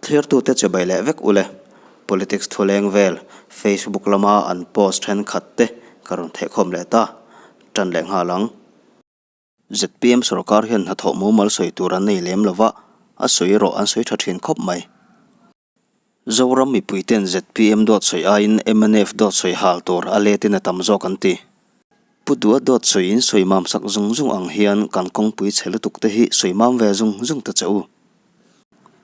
Thlirtute chibai leh vek ule. Politics thuleng vel Facebook lama an post thenkhat te ka rawn thehkhawm leh ta. Tan leh nghal ang. Zpm sorkar hian hnathawh mumal sawi tur an nei lem lova, a sawi erawh an sawi tha thin khawp mai. Zoram mipuiten zpm dawt sawi aiin mnf dawt sawi hal tur a letin a tam zawk an ti. Pu Dua dawt sawiin sawi mam sak zung zung ang hian kan kawngpui chhe lutuk te hi sawi mam ve zung zung ta che u.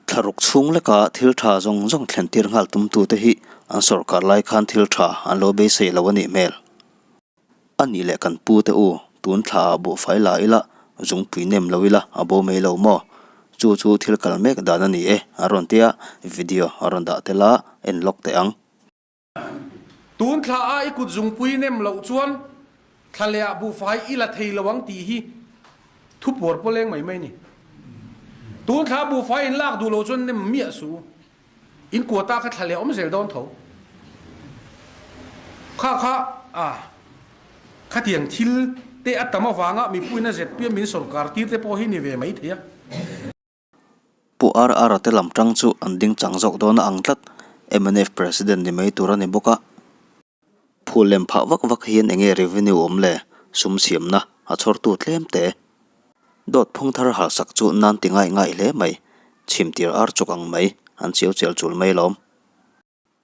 Thlaruk chhung leka thil tha zawng zawng thlen tir nghal tumtute hi an sawrkar lai khan thil tha an lo beisei lo a nih hmel. A nih leh kan pu te u, tun thla ah buhfai la ila, zungpui nem lo ila a bo mai lo maw? Chu chu thil kal mek dan a ni e, a rawn tia, video a rawn dah tel a, en lawk teh ang. Tun thla ah i kut zungpui nem loh chuan thla leh ah buhfai i la thei lo ang tih hi thu puar pawh leng mai mai a ni. Tun thla ah buhfai in lak duh lo chuan nem miah suh u. In quota kha thla leh awm zel dawn tho. Kha kha a khatiang thil te a tam avanga mipuiin a zpm min sawrkar tir te pawh hi ni ve mai thei a. Pu RR a te lam tang chu an ding chang zawk dawn a ang tlat. Mnf President ni mai tur a ni bawk a. Phul lem phah vak vak hian enge revenue awm le? Sum siamna a chhawrtu tlem te. Dawt phung thar halsak chu nan ti ngai ngai hle mai. Chhimtir ar chuk ang mai, an chiau chel chul mai lawm.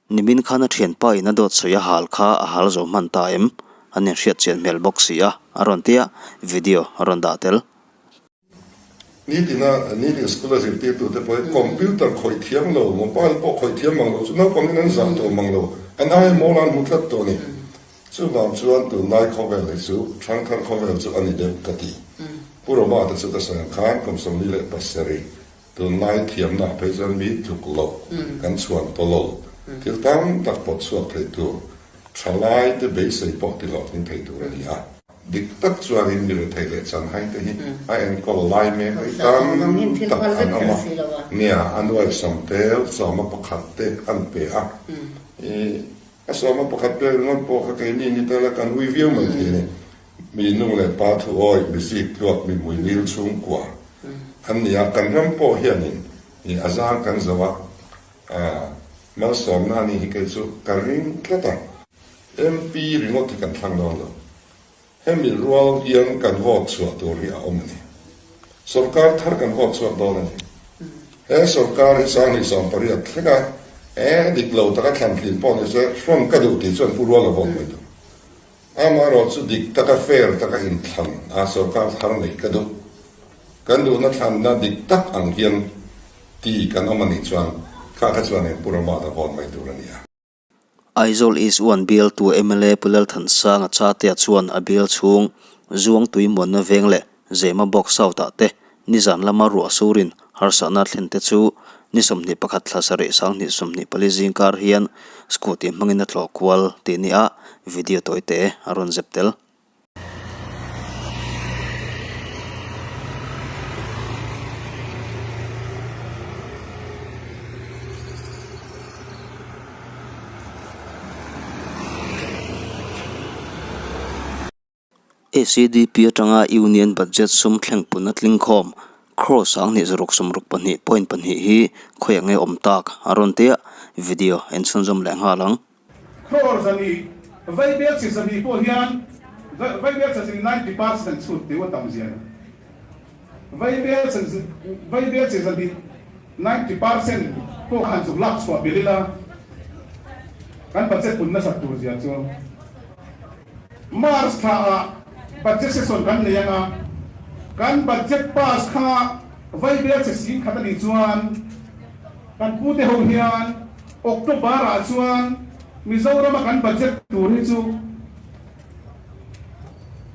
Nimin khan a thianpa in a dawt sawi a hal kha a hal zo hman ta em? An inhriat chian hmel bawk si a, a rawn tia, video a rawn dah tel. Nitina nitin school a zirtirtute pawh hi computer khawih thiam lo, mobile pawh khawih thiam mang lo chu naupangin an zah tawh mang lo, an aia mawl an hmu tlat tawh a ni. Chuvang chuan tunlai khawvel hi chu ṭhangthar khawvel chu a ni deuh ka ti. Pu Roma te chu ka sawi ang khan kum 47 tunlai thiamna ah phei chuan mi tluk loh kan chhuan tawh lo, thil tam tak pawt chhuak thei tur ṭhalai te beisei pawh ti hlawhtling thei tur a ni a. Dik tak chuanin mi rethei leh chanhai te hi a enkawl lai mek hi tam tak an awm a, nia a nuaisam tel sawma pakhat te an pe a, i a sawma pakhat pek ringawt pawh kha keini ni tala kan ui viau mai thei a ni. Mi nu leh pa thu awi, mi zik tluak, mi hmuingil chhungkua an ni a, kan ram pawh hianin i a zang kan zo a, malsawmna a ni hi kei chu ka ring tlat a. MP ringawt hi kan thlang dawn lo. Hemi rual hian kan vote chhuah tur hi a awm a ni. Sorkar thar kan vote chhuak dawn a ni. He sorkar hi 2018 thleng a, e dik lo taka thlan thlin pawh ni se hrawn ka duh tih chuan pu rual a vote mai tur. Amaherawh chu dik taka fair taka inthlan a sorkar thar neih ka duh. Kan duhna thlanna dik tak ang hian ti kan awm a nih chuan kha kha chuan eng pu Ramata vote mai tur a ni a. Aizawl East One bialtu mla Pu Lalthansanga Chatea chuan a bial chhung Zuangtui Muanna Veng leh Zema Bawk South-ah te nizan lama ruah surin harsatna thlen te chu ni 21 thla sarih 2024 zingkar hian scooty hmangin a tlawh kual tih nia video tawite a rawn zep tel. ACDP atanga Union Budget sum thlengpun a tling khawm crore 2662.2 hi khawiah nge awm tak a rawn tia video en chhunzawm leh nghal ang. Crore zani, Vaibel chi zani pawh hian Vaibel chi zani 90% chhut tih a tam zia. Vaibel chi Vaibel chi zani 90% pawh kha han zuk lak chhuah belh ila kan budget pun nasat tur zia chu March thla ah budget session kan nei anga kan budget pass kha Vaibel chi 10,000 a nih chuan Kan pute ho hian October ah chuan Mizoram a kan budget tur hi chu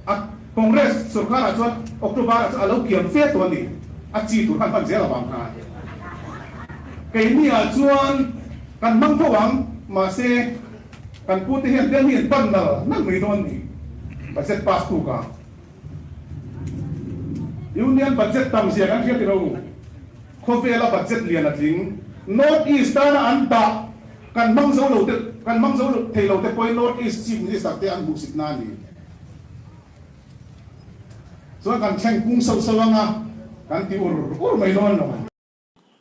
a Congress sorkar ah chuan October ah chuan a lo kiam fe tawh a ni. A chi tur khan hman zel avang khan keini ah chuan kan hmang tho ang mahse kan pute hian Delhi an pan nal nal mai dawn a ni budget pass tuk ah. Union budget tam zia kan hria tiro u. Khawvela budget lian a tling. North East tana an dah kan hmang zo lo te kan hmang zo thei lo te pawhin North East Chief Minister te an hmuhsit na a ni. Chuan kan thleng kung sauh sauh anga kan ti ur ur mai dawn lo.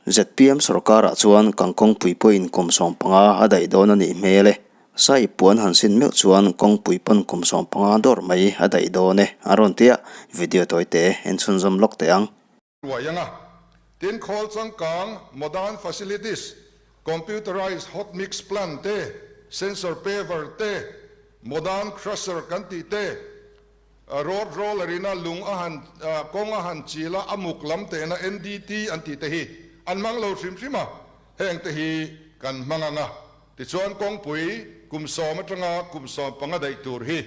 Zpm sorkarah chuan kan kawngpui pawhin kum 15 a daih dawn a nih hmel e. Sai puan han sin meuh chuan kawngpui pawn kum 15 dawr mai a daih dawn e a rawn ti a, video tawite en chhunzawm lawk teh ang. Ruai anga tin khawl changkang, modern facilities, computerized hot mix plant te, sensor paver te, modern crusher kan tih te, Road roller in a lung a han kawng a han chil a, a muk lam tehna NDT an tih te hi an hmang lo hrim hrim a, heng te hi kan hmang ang a. Tichuan kawngpui kum 10 atanga kum 15 daih tur hi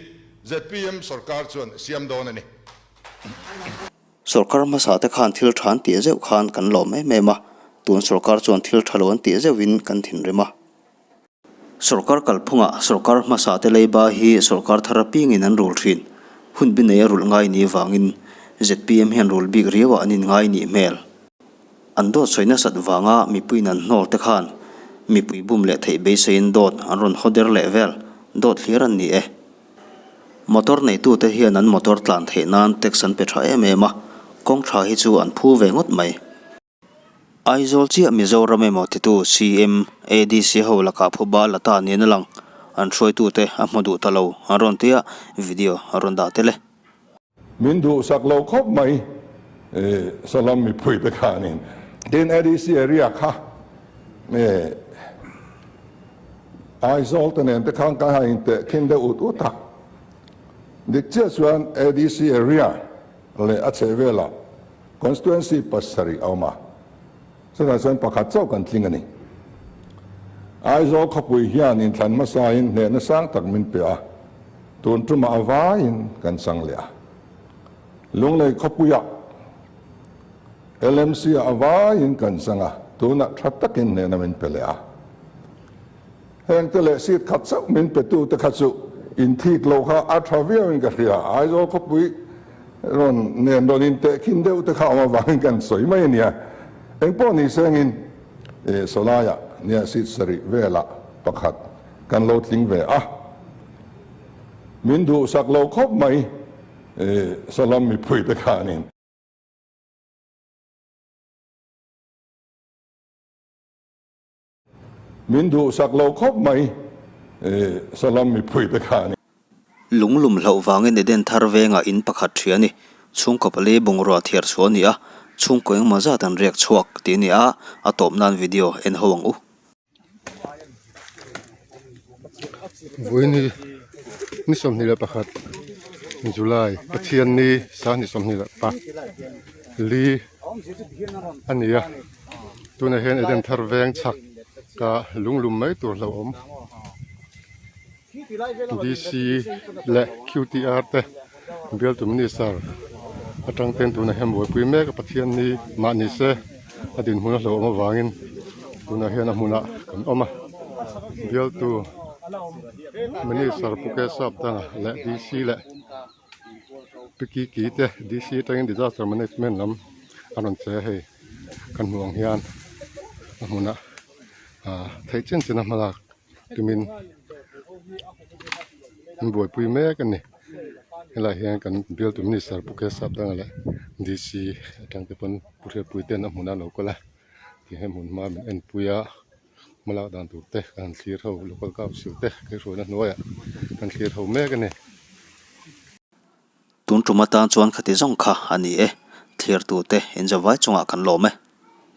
zpm sorkar chuan siam dawn a ni. Sorkar hmasa te khan thil tha an tih zeuh khan kan lawm em em a, tun sorkar chuan thil tha lo an tih zeuhin kan thinrim a. Sorkar kalphungah sorkar hmasa te leiba hi sorkar thar apiangin an rul thin. Hun bi nei a rulh ngai ni vangin zpm hian rul bik riauah an inngai nih hmel. An dawt sawi nasat vanga mipuiin an hnawl te khan mipui bum leh theih beiseiin dawt an rawn haw der leh vel dawt hlir an ni e. Motor neitute hian an motor tlan theih nan tax an pe tha em em a, kawng tha hi chu an phu ve ngawt mai. Aizawl chiah Mizoram emaw titu CM, ADC ho lakah phuba la ta niin a lang. An hruaitute a hmu duh ta lo an rawn ti a, video a rawn dah tel e. Min duhsak lo khawp mai Salam mipui te khanin. Tin ADC area kha Aizawl te nen te khan kan han intehkhin deuh ut ut a. Dik chiah chuan ADC area leh a chhehvelah Constituency pasarih a awm a, chutah chuan pakhat chauh kan tling a ni. Aizawl khawpui hian inthlan hmasain hnehna sang tak min pe a, tun tumah a vaiin kan chang leh a. Lunglei khawpuiah LMC-ah a vaiin kan chang a, tunah tha takin hnehna min pe leh a. Hengte leh seat khat chauh min petute kha chu inthik lo kha a tha viauin ka hria. Aizawl khawpui rawn nen rawn intehkhin deuh te kha awm avangin kan sawi mai a nia. Engpawh ni sengin sawlaiah nia seat sarih velah pakhat kan lo tling ve a. Min duhsak lo khawp mai sawlam mipuite khanin. Min duhsak lo khawp mai Salam mipui te kha a ni. Lunglum hlauh vangin Eden thar vengah in pakhat ṭhi a ni. Chhungkaw pali bungrua thiar chhuah a ni a, chhungkaw engemaw zat an riak chhuak tih a ni a, a tawp nan video en ho ang u. Vawiin ni 21 July Pathianni sang ni 24 a ni a. Tunah hian Eden thar veng chhak ka lunglum mai tur hlauh awm DC leh QTR te bialtu minister atang ten tunah hian buaipui mek a Pathian ni mah ni se a dinhmun a hlauhawm avangin tunah hian a hmunah kan awm a bialtu minister Pu Kesapdanga leh DC leh Pi Kiki te DC atangin disaster management lam a rawn che a hei kan hmuh ang hian a hmunah ah theih chin chin a hmalak tumin an buaipui mek a ni helaiah hian kan bialtu minister Pu Kesapdanga leh DC atang te pawn Pu Hriatpui ten a hmunah an lo kal a tihian hmun hma min enpui a. Hmalak dan tur te kan han thlir ho local council te kaihhruaina hnuaiah kan thlir ho mek a ni. Tun tum atan chuan khati zawng kha a ni e, thlir tute inzawvai chungah kan lawm e.